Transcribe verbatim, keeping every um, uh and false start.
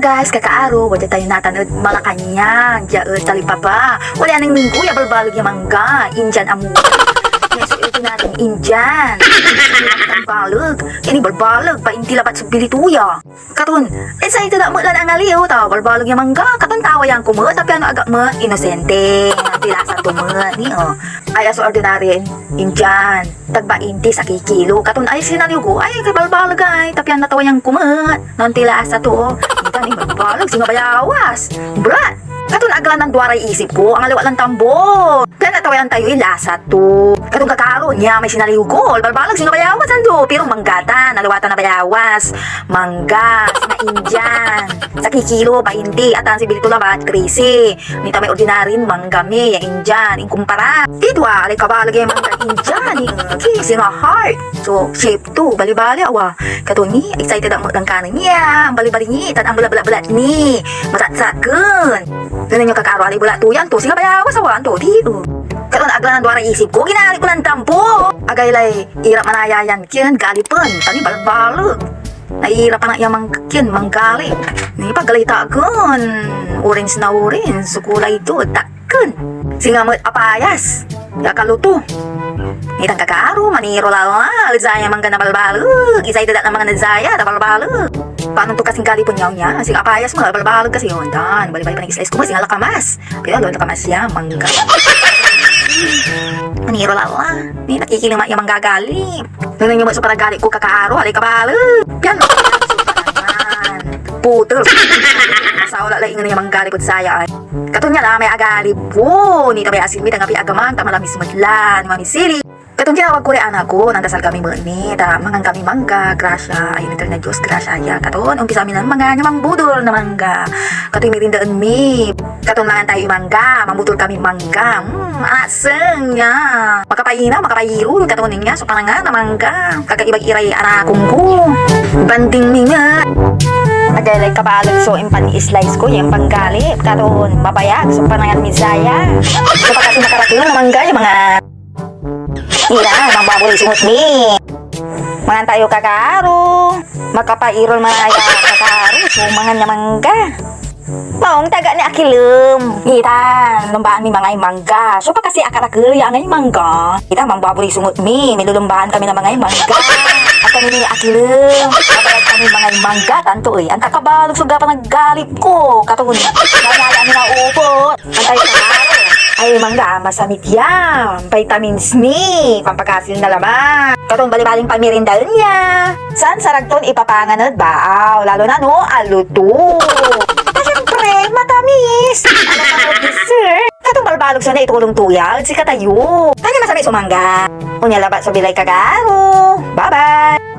Guys, kakaaro, wadia tayo natan ed Malacañang, dia ed Talipapa. Wala ning minggo ya balbaleg ya mangga, Indian a mura. Yes, ito natin, Indian. Balbaleg. Ini balbaleg, bainti labat so bili to ya. Katon, excited ak met lan angaliw, ta balbaleg ya mangga. Katon tawayan ko met, ta pian agak met inosente. Nanti lasa to met, ni, oh. Ay, so ordinary, Indian. Tagbainti sakey kilo. Katon, ay, sinaliw ko, ay, kabalbaleg ay, ta pian natawayan ko met. Nanti lasa to, oh. Ita ni balbaleg, singa bayawas. Brat! Katon agla nanduaray isip ko, angaliw ak lan tambor. Pian natawayan tayo ilasa to. Katon kakaaro, nia may sinaliw ko, balbaleg, singa bayawas, anto? Pero mangga tan, aliwa tan a bayawas. Mangga, singa Indian. Sakey kilo, bainti, atan si bili to labat, trese. Nita may ordinarin mangga mi, ya Indian, inkumpara. Tua, alay kabaleg ya mangga Indian, ni, singa heart. So, shape to, balibali, awa. Katon ni, excited ak met lan kanen ya. Ambalibali ni, tan ambelabelatbelat ni. Masaksaken. Ganun yung kakaaro, alay bala to yan to. Singa bayawas, awa, anto, di, oh. Katon agla nanduaray isip ko, ginali ko lan tampo. Agaylay irap manayayan kien, galipen, tan ni balbaleg. Nairapan ak ya mang-, kien, manggalip. Ni paggalay taken, orange na orange, so kulay to, ta-, Kun, singa met apayas ya kaluto. Nitan kakaaro, maniro la la, ed saya mangga na balbaleg. Excited ak na mangga ed saya, ta balbaleg. Panon to kasin galipon ya, nia? Singa apayas met, balbaleg kasi yun. Dan, balibali pa nag-slice ko met, singa lakamas. Pero lo, lakamas ya, mangga. Maniro la la. Ni, nakikilima ya manggagalip. Nuneng yo met so panagalip ko, kakaaro, alay kabaleg. Pian, putol. Asawa la la ingen ya manggalip ed saya, ay. Katon nia la may agalip ko, nita may asin mi, ta anggapoy agaman, ta malamis met la, ni Mami Sili. Katon tinawag ko ray anak ko, nandasal kami met ni, ta mangan kami mangga, grasya, ay, initer na Dios, grasya ya. Katon, ompisa mi lan mangan ya mambudol na mangga. Katon mirindaen mi. Katon mangan tayoy mangga, mambudol kami mangga. Mm, aseng ya. Makapaina, makapairol, katon nia, so panangan na mangga. Kakaiba iray arakong ko. Banding mi nga. Agaylay kabaleg so impan-slice ko, ya impanggalip. Katon mabayag so panangan mi saya. So, pagkasi makarakil na mangga, yung mga ira, mambabuli sungot mi. Mangan tayo, kakaaro. Makapairol man aya, kakaaro. So, mangan na mangga. Maong taga ni akilem. Ita, lumbaan mi mangay mangga. So, pa kasi akarakel ya angay mangga. Ita, mambabuli sungot mi. Milulumbaan kami na mangay mangga. At kami ni akilem. Mabayag kami mangay mangga. Tanto, eh. Ang kakabalog so gapa naggalip ko. Katon. Nangyari kami na upo. Antay ka. Ay, mangga, masamit ya. Vitamins ni. Pampakasil na laman. Katon balibaling pamirindaen ya. San sarag ton ipapangan ed baaw, lalo na no aluto. Ta siyempre, matamis. Ano pa no dessert? Katon balbalog so naitulong to ya ed sikatayo. Kanya masamit so mangga. Onia labat so bilay, kakaaro. Bye-bye!